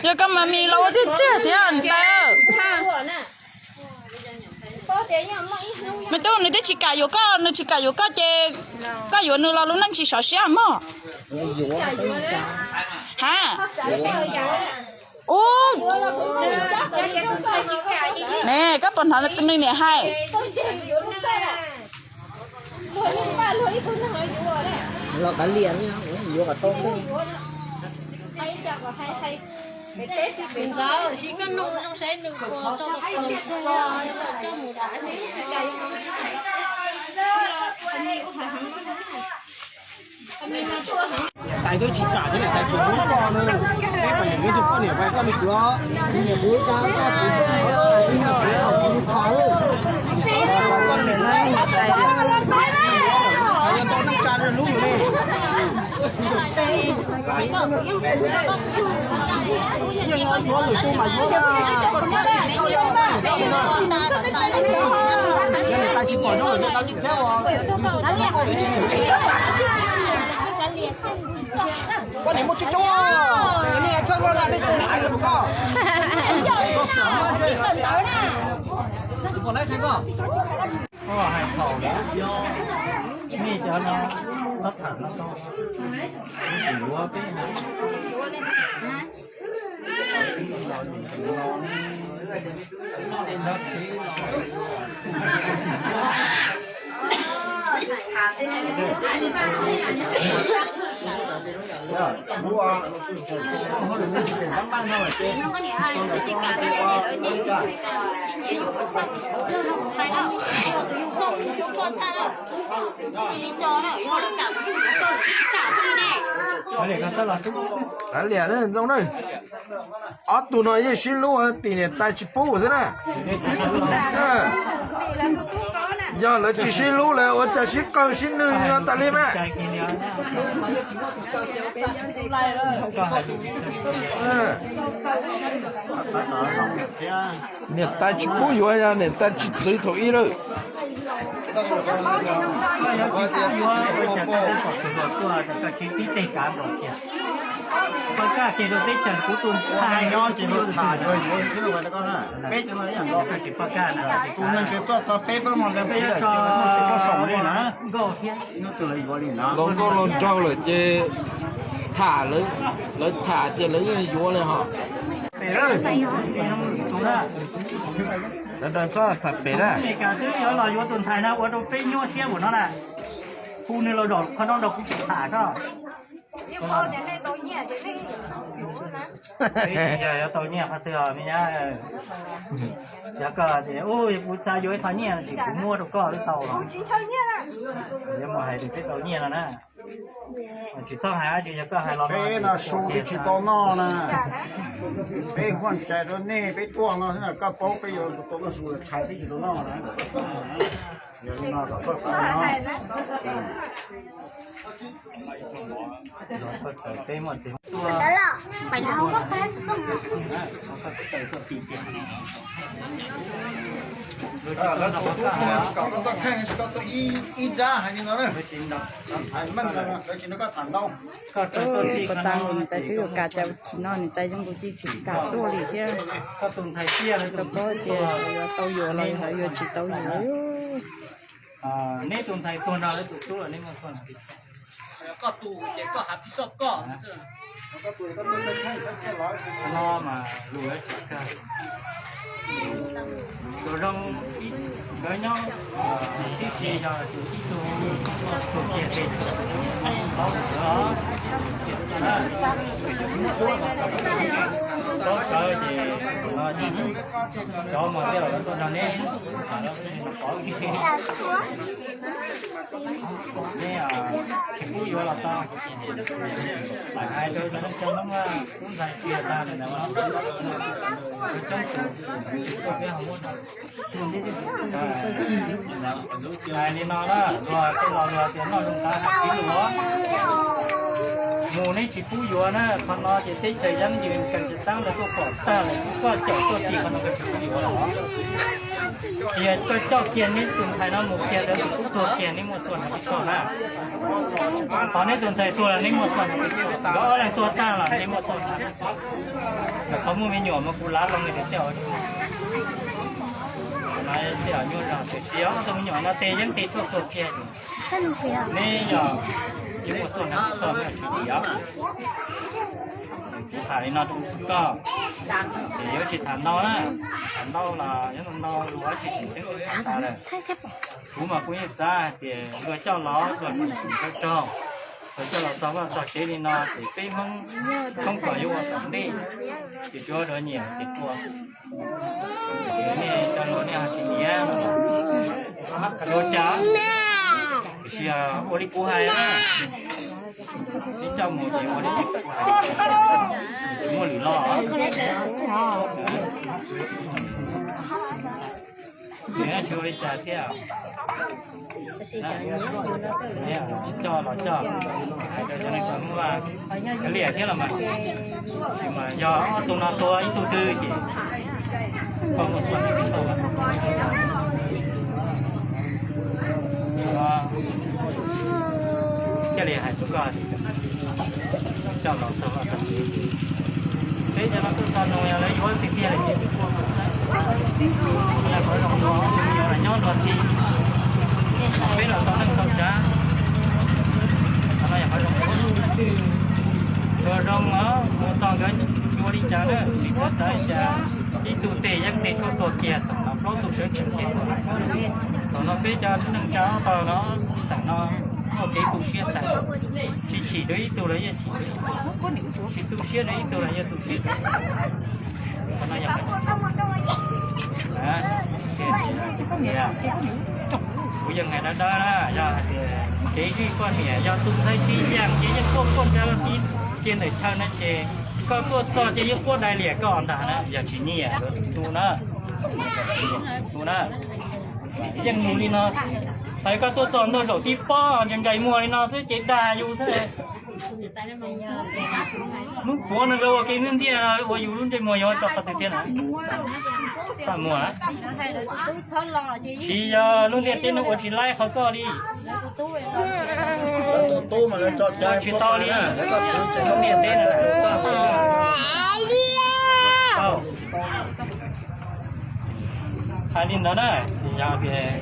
Yog koj mas mis los ua tiag tiag thiab ntag. Me tub, nws twb tsis kam yuav koj, nws tsis kam yuav koj ces koj yuav nws los lub neej tsis sov siab mog. Ha, ub, ne koj puas hnov nws niam hais? Los kav liam, yuav kom tau ntej. Tais twb tsis kam thiab, niam tais tsis hlub koj na. Peb pais yuav tus poj niam pais koj me kwv os. Koj niam na, yog tau neej tsa hlub yus li. Yeej yuav lwm tus mas yuav, koj tsis tau yuav, niam tais tsis pom zoo lawm thiab os. Poj niam muaj coob coob os, nej txhawj luaj na, nej tsis hlub koj. Koj hais thaum nej cov no txhob tham no tau, yuav peb Kav liam zoo na. Ob tug no yeej sib hlub, tim niam tais tsis pub xwb na. Yog lawv tsis sib hlub lawv ua cas sib qawg sib nwg li no tas li mas. Niam tais tsis pub yuav, yog niam tais tsis txwv thaum ub lawm. Los nkauj los nraug lawm ces tham, lawv tham ces lawv yeej yuav li hos. Txhob tham pem na. Twb yuav los yuav tus ntxhais no ua rau peb nyuaj siab npaum no na. Hu nws los zaum qhov no nrog kuv tham koj. Yog yuav tau nyiaj qhov twg os me nyab? Yog koj tias, u, kuv xav yuav ib qho nyiaj no ces kuv muab rau koj twb tau los. Yuav mus hais tias peb tau nyiaj no na. Tsis txhob hais dab tsi, yog koj hais los no su tsis tau noj na. Peb huaj cai rau nej, peb tuaj no xwb na, koj paub peb yuav tau noj su tshais peb tsis tau noj na. Yog li no kom koj tau no. Lawv tus tub tuag tsis kom koj tuaj kheej, tsis kom tuaj ib nrab hais li no na. Hais meej, lawv tsis nrog koj tham ntau. Puas tas nkaus niam tais twb yuav kam cas tsis no, niam tais zoo nkaus tsis kam tuaj li thiab. Tsis tau paub tias yuav tau yuav los yuav tsis tau yuav. Neb tus ntxhais tuag no lawv tus tub los neb muaj txoj hais tias, koj tus ces koj hais pis soj koj no mas lus tsis kawg. Tus zoo nkawd nyob tib si yog tus ib tug tuag kiag ces paub sawv, paub sawv ces no cov mus tiaj los tuaj nrog neb. Neb tsis pub yuav los tau. Hais rau cov neej tsa Hmoob, tub ntxhais tiag tag li ntawd, coob tus tuaj peb ho muab no. Hais li no na, luag tej laus luag tias noj zoo tav hais txiv lus. Mus neb tsis pub yuav na, qhov no ces teb chaws yeeb yws kas tsis taab ntawd tuaj pom tag lawm, kuv koj caum tuaj ti qhov no nkawd tsis pub yuav lawm os. Tias koj coj kiag neb tus ntxhais no mus kiag rau tus tub tuag kiag neb muaj txuj hnav pis xoj na. Qhov neb tus ntxhais tuag los neb muaj txuj hnav pis xoj, nkawd ob leeg tuag tag los neb muaj txuj hnav pis xoj. Lawv qhov muaj me nyuam mas kuv lav loo li tias tej, tej nyuaj zog tiam sis ob tug me nyuam no tes yeeb tes tshuaj tuag kiag. Neb yog ib muaj txuj hnav pis xoj neb tsis dim os. Kuv tham li no rau koj, ces yuav tsis tham ntau na, tham ntau los yuav ntau lus tsis tseem ceeb tas lawm. Kuv mas kuv yeej xav hais tias luag coj los luag tseem tseem tsaug tsaug, luag coj los txog vaj txog tsev li no ces peb Hmoob tshoob kom yuav ua tom ntej, ces tsuav rov nyiam ces tua. Nej coj los nej ho tsis nyiam, ua cas? Tiam sis ua li kuv hais na, nej coj mus ces ua li kuv hais, tsis muaj lwm los. Ces tsis ua li cas thiab. Coj los coj, hais rau cov neeg txom nyem, kav liam thiab los mas, tsis mas yog ob tug no tua ib tug twg ces koj muaj txuj hnav pis xoj. Thiaj li hais rau koj, coj los txog vaj txog tsev, peb cov no tuaj txog nus yog lawv yuav tiag tiag lawm ces twb tua mus xwb. Qhov zoo ua nyob luag txij, peb los tau neej tau tsav, qhov no yog qhov zoo ua. Luag zoo os, mus txog nkawd yuav li cas na, tsis txhob xav li cas. Ib tug tes yeeb tes tshuaj tuag kiag, thaum no plaub tug sawv tsees kiag tuag. Thaum no peb cov neej tsa ob tog no, xeem no muaj kev tu siab tas, tsis chim rau ib tug los yeej chim, tsis tu siab rau ib tug los yeej tu siab. Qhov no yog, kuv yeej hais dawb dawb na, yog hais tias kev zij poj niam yog tus ntxhais tsis yeem ces yeej quaj quaj nrov los cia ntawm chaw no ces koj tuaj txog ces yeej quaj dai liam koj ntag na, yog tsis nyiam tu na. Tu na, yeej mus li no, hais koj tuaj txog ntua zaum tib pob ntshai ntshai muag li no xwb ces dag yus xwb. Hnub puav no nkawd ua kev ntxhiab ntxiag ua yus lub ntsej muag yuav rau qhov twg thiab na? Txaj muag na. Tsis yog lub ntiaj teb no ua tsis laib qhov koj li. Ua tsis tau li lub ntiaj teb no. Hais li ntawd na, yog tias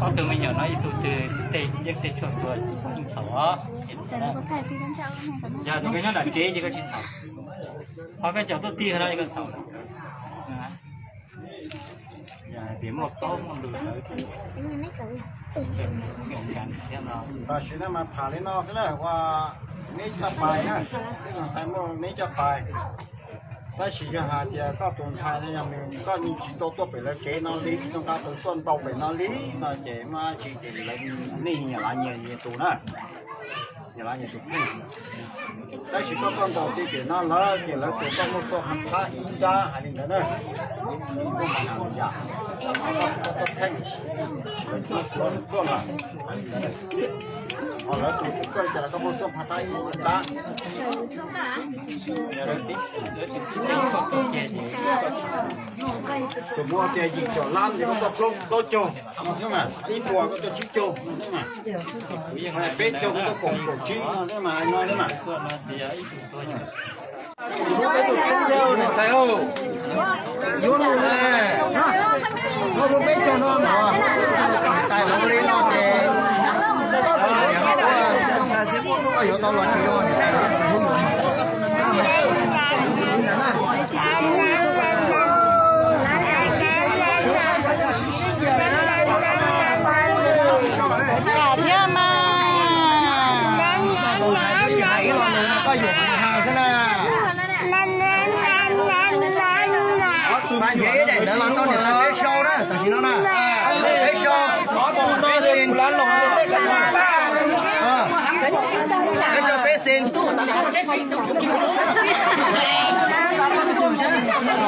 ob tug me nyuam no ib tug twg tej yeeb tej tshuaj tuag yeej txhaum os. Yog tus koj nyob nram tsev ces koj tsis txhaum, ho koj cov tuaj tig no ces koj txhaum. Yog hais tias muaj plaub muaj ntug sawv, tam sim no mas tham li no xwb na, ua neb coj pais na, ntxhais muaj neb coj pais. Tab sis yog hais tias koj tus ntxhais no yog nws, koj tsis tau tuaj pem lawv tsev no li, tsis tau nqa tus tuaj nrau pem no li no ces muaj dab tsi ces lawv, nej nyias lav nyias tus na, nyias lav nyias tus pheej. Tab sis koj tuaj ntaus tib pem no lawm ces lawv tus koj muaj txuj hab thab ib nrab hais li ntawd na. Koj pheej, lawv tus koj tuaj cas los koj muaj txuj hab thab ib nrab. Tus muaj tias yim caum lab ces koj tuaj plaub caug no xwb mas, ib puas koj tuaj tsib caug no xwb mas, peb caug koj tuaj kaum, kaum tsib no xwb mas, no xwb mas. Tus hlub peb tus koob yawg niam tais lauj, yuav lus ne, koj hlub peb caug no mas, niam tais hauv li no ces koj yuav tau los tsis los niam tais hlub yuav. Kam thiab mas. Tus ntxhais twb tsis hais ib lo lus no, koj yuam tus ntxhais xwb na. Mas nrhiav ib daim ntawd los rau niam tais peb sau na, tam sim no na. Peb sau, peb xees. Peb sau peb xees.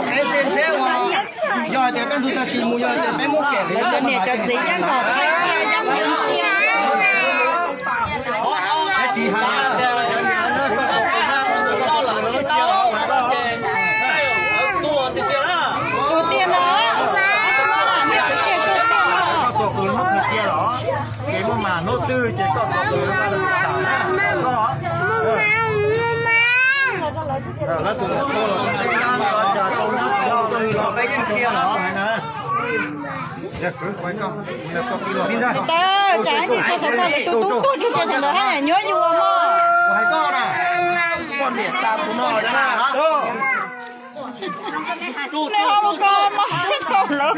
Peb xees seb uas yog hais tias kaj ntug tag kis mus yog hais tias peb muab kem li niam cov txiv nyob thaum tsis hais. Tus tiag no. Tawb, cas ib ntsis txog thaum koj lawv tus tub tuag kiag ces thaum ntawd haj yam nyuaj yus mog. Poj niam tas kuv no na. Nws ho mus kos mos sib ntaus lawm.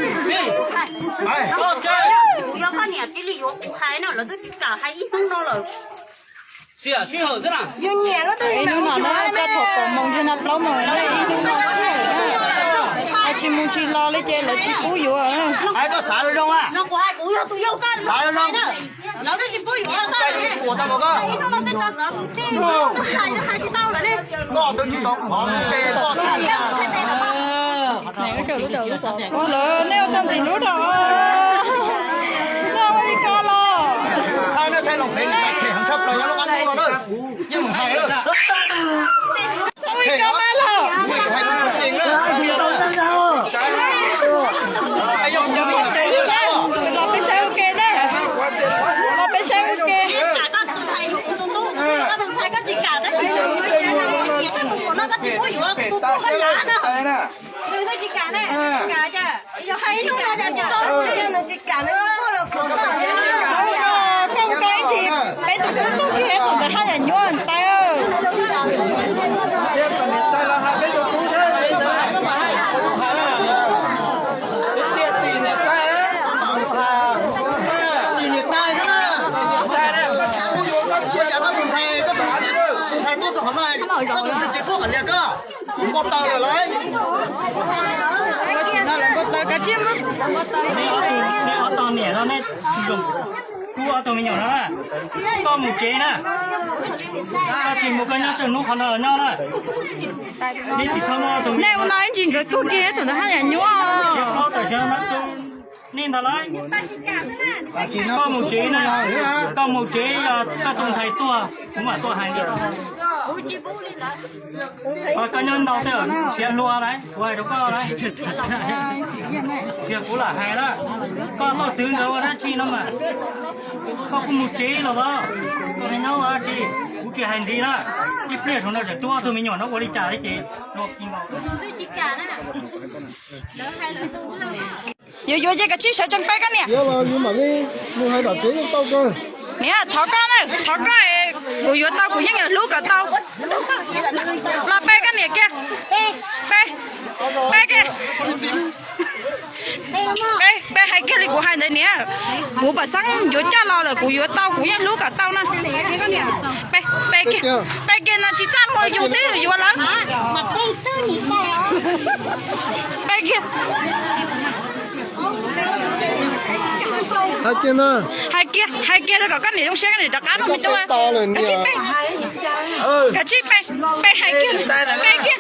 Kuv yog koj niam cia li yuav kuv hais no, lawv twb tsis kam hais ib hnub no lawm. Ib hnub no na, txog thaum kaum moos yog no plaub moos na, ib hnub no xwb na. Hais tsis mus tsis los li ces lawv tsis pub yuav. Hais koj xav zoo zoo a. Xav zoo zoo. Lawv twb tsis pub yuav koj. Ib hnub no twb tso xov tus tij, hais tsis tau lawm li. Koj twb tsis tau qhov tes koj txhais tes tau. Ua lawm nej ua tau ntxim hlub dhau. Nej ua li ko los. Thaij na, thaij loo fev nws tau them heev tshaj plaws nyob lub qab ntuj no na. Yeej mus hais na. Txhob ua li ko mas los. Los peb saib ua ke na. Los peb saib ua ke. Peb tus tub tuag kiag thaum ntawd haj yam nyuaj ntawd. Tim niam tais, tim niam tais xwb na, tim niam tais na, koj tsis pub yuav koj cia koj tus ntxhais, koj tus ntxhais tuaj txog qhov no, koj tus ntxhais tsis pub qhov lias koj, npau taws lawm lauj. Neb ob tug niam no neb tsis zoo, pub ob tug me nyuam no na, koj mus tsev na, koj tsis mus koj nyob tsawg hnub qhov no los nyob na. Neb tsis txhob muab ob tug me nyuam no ib ntsis nkawd tuag kiag thaum ntawd haj yam nyuaj. Nej ntag lauj. Koj mus tsev na, koj mus tsev, koj tus ntxhais tuag kuv mam tuaj hais li. Koj nyob ntau xwb, nrhiav hlua lauj, kuv hais rau koj lauj. Tsis yog kuv lam hais na, koj tuaj txwv nkawd ua dab tsi no mas. Koj kuj mus tsev los as, koj nyob ua dab tsi, kuv tsis hais ntxiv na. Ib pliag saum no tseem tuaj ob tug me nyuam no ua li cas thiab ces no. Yuav yuav ces kav tsij sawv tsees pe koj niam. Niam, thov koj na, thov koj, kuv yuav tau kuv yeej yuav hlub kom tau. Los pe koj niam kiag. Pe, pe kiag. Pe, pe hais kiag li kuv hais ntawd niam. Kuv pam xeeb yuav coj los lawm kuv yuav tau kuv yeej hlub kom tau na. Pe, pe kiag, pe kiag no tsis txaj muag yus twb yuav lawm. Pe kiag. Hais kiag, hais kiag rau kom koj niam zoo siab koj niam rov qab rau me tub. Kav tsij pe, kav tsij pe, pe hais kiag, pe kiag,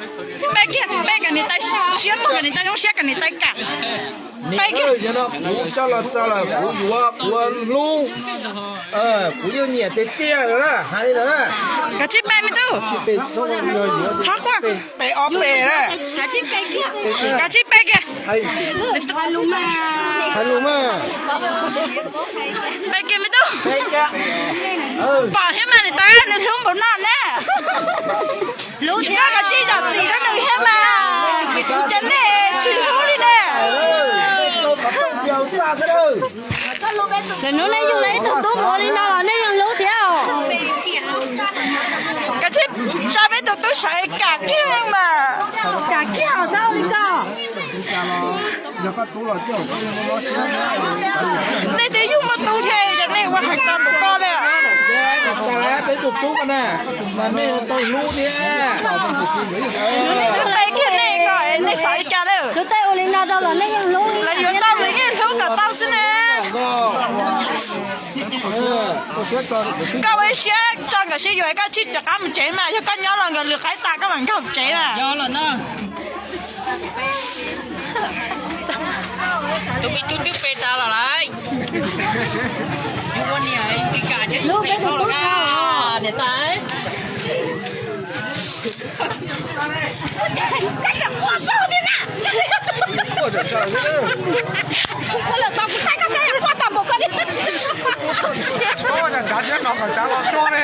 pe kiag, pe kom niam tais siab mog, kom niam tais zoo siab, kom niam tais kam. Pe kiag. Kuv coj los txog lawm kuv yuav, kuv hlub, kuv yeej nyiam tiag tiag na, hais li ntawd na. Kav tsij pe me tub. Thov kuj pe ob pe na. Kav tsij pe kiag. Hais lus mas. Pe kiag me tub. Pom thiab mas niam tais nws hlub npaum no ne. Hlub thiab kav tsij zam txim rau nws thiab mas. Ces nej tsis hlub li ne. Lawv hnub nej yug lawv ib tug tub ua li no los nej yeej hlub thiab. Kav tsij tsa peb tus tub sawv kam kiag mas. Kam kiag txhob ua li ko. Nej twb yug muaj tub thiab ces nej ua hais tau npaum ko li. Peb tus tub na, mas nej tau hlub thiab. Twb pe kiag nej ko nej xav li cas lawm. Lawv yuav tau lawv yeej hlub kom tau xwb ne. Koj ua ib siab tso nkawd sib yuav koj tsij rov qab mus tsev mas yog koj nyob los nkawd lwm qaib tas koj mam nkag tsev mas. Tus me tub twb pe tas los lawm. Niam tais. Koj tseem quaj paug thiab na. Koj lawm tau kuv thaij koj saib quaj tag npaum ko. Tsav tsav tsav no kom tsav los so ne.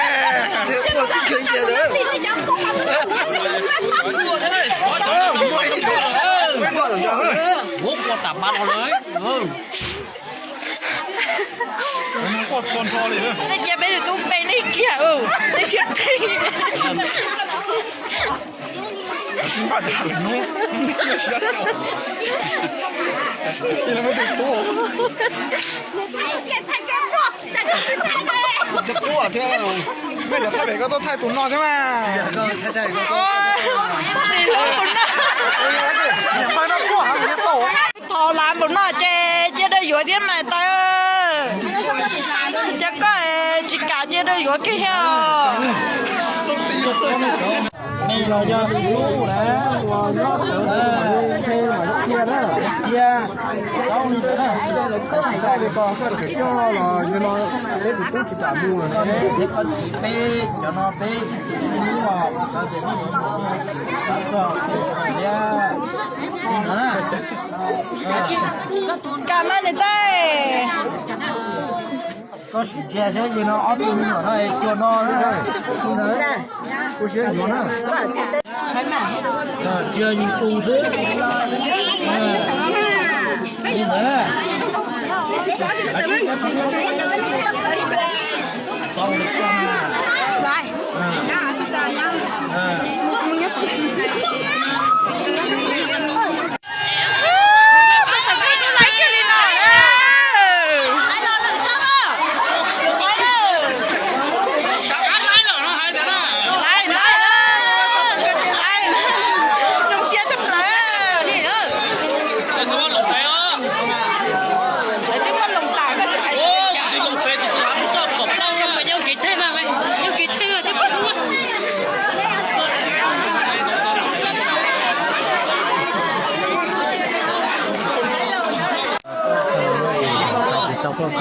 Muab ua tam ma no lawm. Tej cia peb tug tub npe nej kiag, nej siab qhib. Mej cov thaj pem koj tuaj thaij tus no thiab mas. Tis lub tus no. Niam npawg no kuj hab tau. Thaum lav npaum no ces cia dawb yuav thiab mas tau. Cov koj tsis kam cia dawb yuav kiag thiab. Nej los yog tus hlub na, uas nyob tawv ntawd, ntshe los cia na, cia, tau li ntawd na. Tsis txhob li ko, koj tseem coj los yog no, peb tus tub tsis kam mus lawm. Koj txiv peb cov no peb ib txwm sib hlub os, xav tias nej yuav mus thiab, koj txiv zoo thiab. Li ntawd na. Kam mas niam tais. Koj sim ntsia seb, yog no ob tug me nyuam no es cuag no na. Kuv siab yuav na. Cia yus tu xwb. Li ntawd na. Tau li ko na. Tau koj